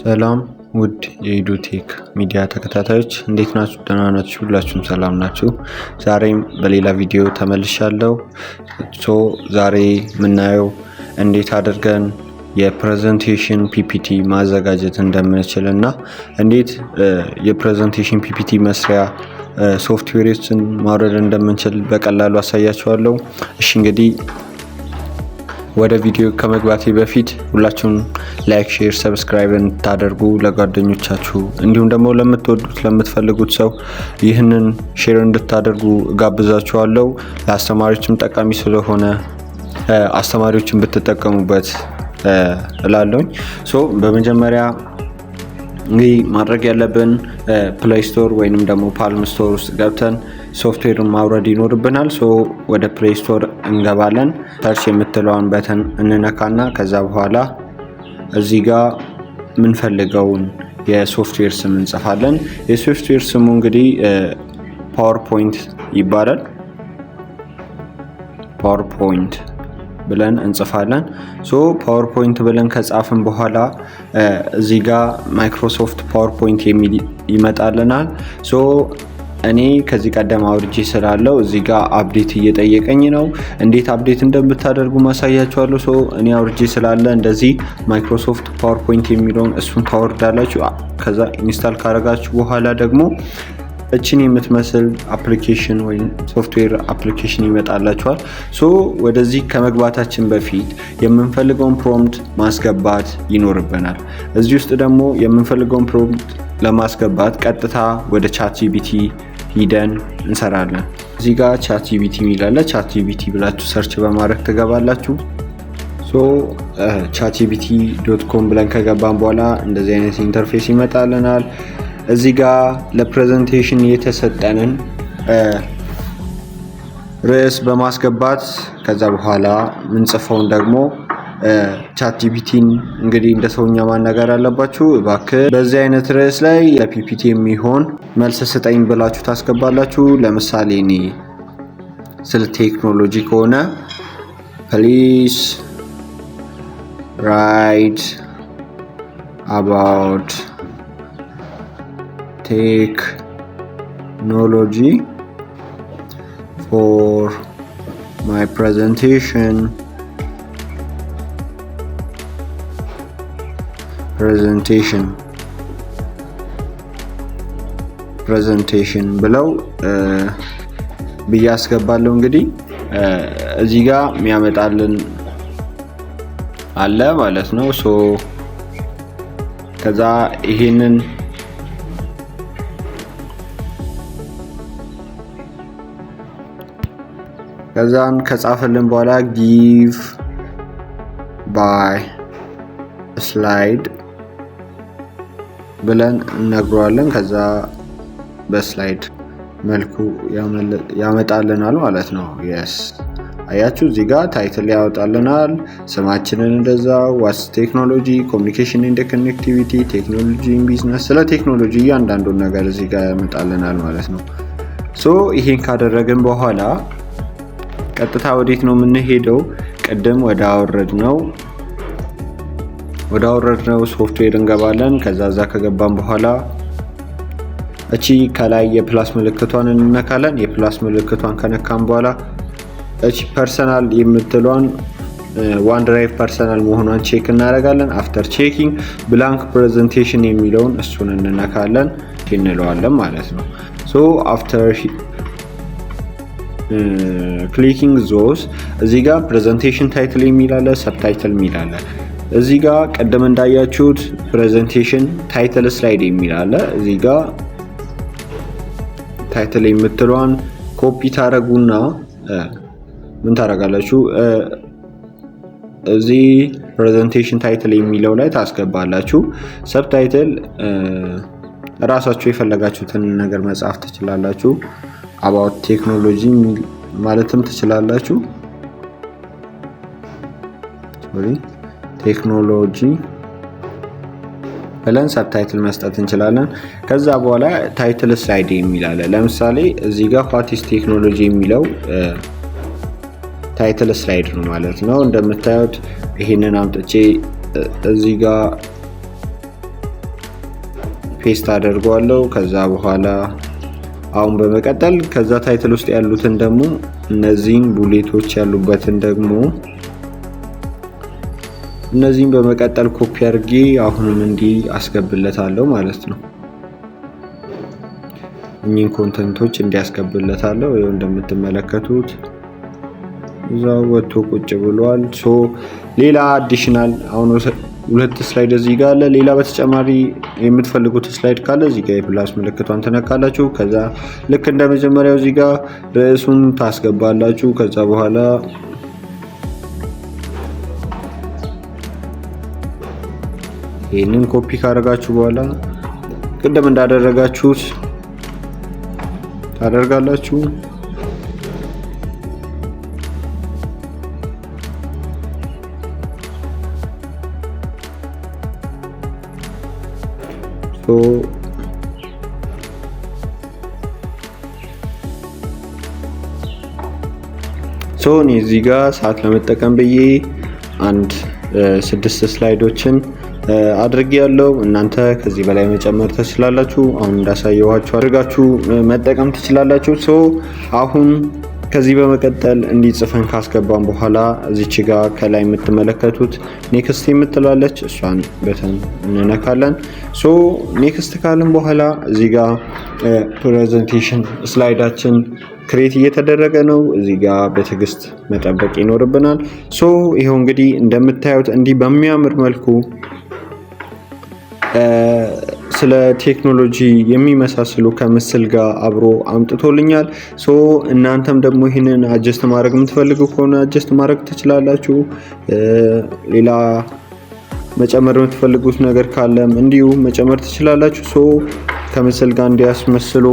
ሰላም ውድ የኢዱቴክ ሚዲያ ተከታታዮች፣ እንዴት ናችሁ? ደህና ናችሁ? ሁላችሁም ሰላም ናችሁ? ዛሬም በሌላ ቪዲዮ ተመልሻለሁ። So ዛሬ የምናየው እንዴት አድርገን የ presentation PPT ማዘጋጀት እንደምንችል እና እንዴት የ presentation PPT መስሪያ ሶፍትዌሮችን ማውረድ እንደምንችል በቀላሉ አሳያችኋለሁ። እሺ፣ እንግዲህ ወደ ቪዲዮ ከመግባቴ በፊት ሁላችሁም like፣ share፣ subscribe እንድታደርጉ፣ ለጓደኞቻችሁ እንዲሁም ደግሞ ለምትወዱት ለምትፈልጉት ሰው ይህንን share እንድታደርጉ እጋብዛችኋለሁ። ለአስተማሪዎችም ጠቃሚ ስለሆነ አስተማሪዎችን ብትጠቀሙበት እላለሁኝ። So በመጀመሪያ እንግዲህ ማድረግ ያለብን Play Store ወይንም ደግሞ Palm Store ውስጥ ገብተን ሶፍትዌሩን ማውረድ ይኖርብናል። So ወደ Play Store እንገባለን። Search የምትለዋን button እንነካና ከዛ በኋላ እዚህ ጋር የምንፈልገውን የሶፍትዌር ስም እንጽፋለን። የሶፍትዌር ስሙ እንግዲህ PowerPoint ይባላል። PowerPoint ብለን እንጽፋለን። So PowerPoint ብለን ከጻፍን በኋላ እዚህ ጋር Microsoft PowerPoint የሚል ይመጣልናል። So እኔ ከዚህ ቀደም አውርጄ ስላለው እዚህ ጋር update እየጠየቀኝ ነው። እንዴት update እንደምታደርጉ ማሳያችኋለሁ። So እኔ አውርጄ ስላለ እንደዚህ Microsoft PowerPoint የሚለውን እሱን ታወርዳላችሁ። ከዛ install ካረጋችሁ በኋላ ደግሞ እችን የምትመስል application ወይም software application ይመጣላችኋል። So ወደዚህ ከመግባታችን በፊት የምንፈልገውን prompt ማስገባት ይኖርብናል። እዚህ ውስጥ ደግሞ የምንፈልገውን prompt ለማስገባት ቀጥታ ወደ ChatGPT ሂደን እንሰራለን። እዚህ ጋር ChatGPT የሚል አለ። ChatGPT ብላችሁ search በማድረግ ትገባላችሁ። So ChatGPT.com ብለን ከገባን በኋላ እንደዚህ አይነት interface ይመጣልናል። እዚህ ጋር ለ presentation የተሰጠንን ርዕስ በማስገባት ከዛ በኋላ ምንጽፈውን ደግሞ ChatGPT ን እንግዲህ እንደ ሰውኛ ማናገር አለባችሁ። እባክህ በዚህ አይነት ርዕስ ላይ ለ PPT የሚሆን መልስ ስጠኝ ብላችሁ ታስገባላችሁ። ለምሳሌ እኔ ስለ ቴክኖሎጂ ከሆነ "Please write about technology for my presentation" ብለው ብዬ አስገባለሁ። እንግዲህ እዚህ ጋር የሚያመጣልን አለ ማለት ነው። So ከዛ ይሄንን ከዛን ከጻፈልን በኋላ "give by slide" ብለን እነግረዋለን። ከዛ በ slide መልኩ ያመጣልናል ማለት ነው። Yes፣ አያችሁ፣ እዚህ ጋር title ያወጣልናል። ስማችንን እንደዛ "What's technology፣ communication and connectivity፣ technology business"፣ ስለ ቴክኖሎጂ እያንዳንዱን ነገር እዚህ ጋር ያመጣልናል ማለት ነው። So ይሄን ካደረግን በኋላ ቀጥታ ወዴት ነው የምንሄደው? ቅድም ወደ አወረድነው ሶፍትዌር እንገባለን። ከዛ እዛ ከገባን በኋላ እቺ ከላይ የ plus ምልክቷን እንነካለን። የ plus ምልክቷን ከነካን በኋላ እቺ personal የምትሏን OneDrive personal መሆኗን check እናደርጋለን። After checking blank presentation የሚለውን እሱን እንነካለን እንለዋለን ማለት ነው። So after clicking those እዚህ ጋር presentation title የሚል አለ፣ subtitle የሚል አለ። እዚህ ጋር ቀደም እንዳያችሁት presentation title slide የሚል አለ። እዚህ ጋር title የምትለዋን ኮፒ ታረጉና ምን ታረጋላችሁ? እዚህ presentation title የሚለው ላይ ታስገባላችሁ። Subtitle ራሳችሁ የፈለጋችሁትን ነገር መጻፍ ትችላላችሁ። About technology ማለትም ትችላላችሁ። Sorry፣ ቴክኖሎጂ ብለን subtitle መስጠት እንችላለን። ከዛ በኋላ title slide የሚል አለ። ለምሳሌ እዚህ ጋር "What is technology" የሚለው title slide ነው ማለት ነው። እንደምታዩት ይሄንን አምጥቼ እዚህ ጋር paste አደርገዋለሁ። ከዛ በኋላ አሁን በመቀጠል ከዛ title ውስጥ ያሉትን ደግሞ እነዚህን bullet ኦች ያሉበትን ደግሞ እነዚህን በመቀጠል ኮፒ አድርጌ አሁንም እንዲህ አስገብለታለሁ ማለት ነው። እኚህን content ኦች እንዲያስገብለታለሁ። ይኸው እንደምትመለከቱት እዛው ወጥቶ ቁጭ ብሏል። So ሌላ additional አሁን ሁለት slide እዚህ ጋር አለ። ሌላ በተጨማሪ የምትፈልጉት slide ካለ እዚህ ጋር የ plus ምልክቷን ትነካላችሁ። ከዛ ልክ እንደ መጀመሪያው እዚህ ጋር ርዕሱን ታስገባላችሁ። ከዛ በኋላ ይህንን ኮፒ ካደረጋችሁ በኋላ ቅድም እንዳደረጋችሁት ታደርጋላችሁ። So እኔ እዚህ ጋር ሰዓት ለመጠቀም ብዬ አንድ 6 slide ኦችን አድርጌ ያለው፣ እናንተ ከዚህ በላይ መጨመር ትችላላችሁ። አሁን እንዳሳየኋችሁ አድርጋችሁ መጠቀም ትችላላችሁ። So አሁን ከዚህ በመቀጠል እንዲጽፈን ካስገባን በኋላ እዚች ጋር ከላይ የምትመለከቱት next የምትላለች እሷን button እንነካለን። So next ካልን በኋላ እዚህ ጋር presentation slide ኣችን create እየተደረገ ነው። እዚህ ጋር በትዕግስት መጠበቅ ይኖርብናል። So ይኸው እንግዲህ እንደምታዩት እንዲህ በሚያምር መልኩ ስለ ቴክኖሎጂ የሚመሳስሉ ከምስል ጋር አብሮ አምጥቶልኛል። So እናንተም ደግሞ ይህንን adjust ማድረግ የምትፈልጉ ከሆነ adjust ማድረግ ትችላላችሁ። ሌላ መጨመር የምትፈልጉት ነገር ካለም እንዲሁ መጨመር ትችላላችሁ። So ከምስል ጋር እንዲያስመስሎ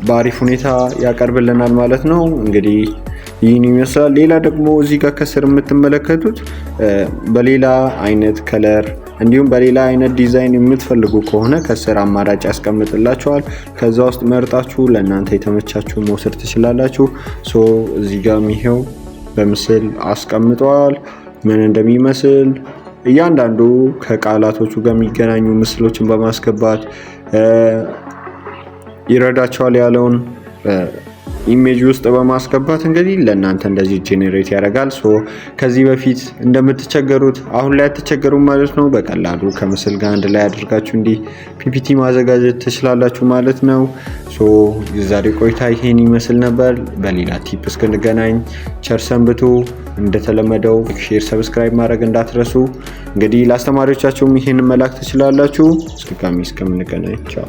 በአሪፍ ሁኔታ ያቀርብልናል ማለት ነው። እንግዲህ ይህን ይመስላል። ሌላ ደግሞ እዚህ ጋር ከስር የምትመለከቱት በሌላ አይነት color እንዲሁም በሌላ አይነት ዲዛይን የምትፈልጉ ከሆነ ከስር አማራጭ ያስቀምጥላችኋል። ከዛ ውስጥ መርጣችሁ ለእናንተ የተመቻችሁ መውሰድ ትችላላችሁ። So እዚህ ጋር ይሄው በምስል አስቀምጠዋል ምን እንደሚመስል፣ እያንዳንዱ ከቃላቶቹ ጋር የሚገናኙ ምስሎችን በማስገባት ይረዳቸዋል ያለውን image ውስጥ በማስገባት እንግዲህ ለእናንተ እንደዚህ generate ያደርጋል። So ከዚህ በፊት እንደምትቸገሩት አሁን ላይ አትቸገሩም ማለት ነው። በቀላሉ ከምስል ጋር አንድ ላይ አድርጋችሁ እንዲህ PPT ማዘጋጀት ትችላላችሁ ማለት ነው። So የዛሬ ቆይታ ይሄን ይመስል ነበር። በሌላ tip እስክንገናኝ ቸር ሰንብቱ። እንደተለመደው share፣ subscribe ማድረግ እንዳትረሱ። እንግዲህ ለአስተማሪዎቻችሁም ይሄንን መላክ ትችላላችሁ። እስከ እስከምንገናኝ ቻው።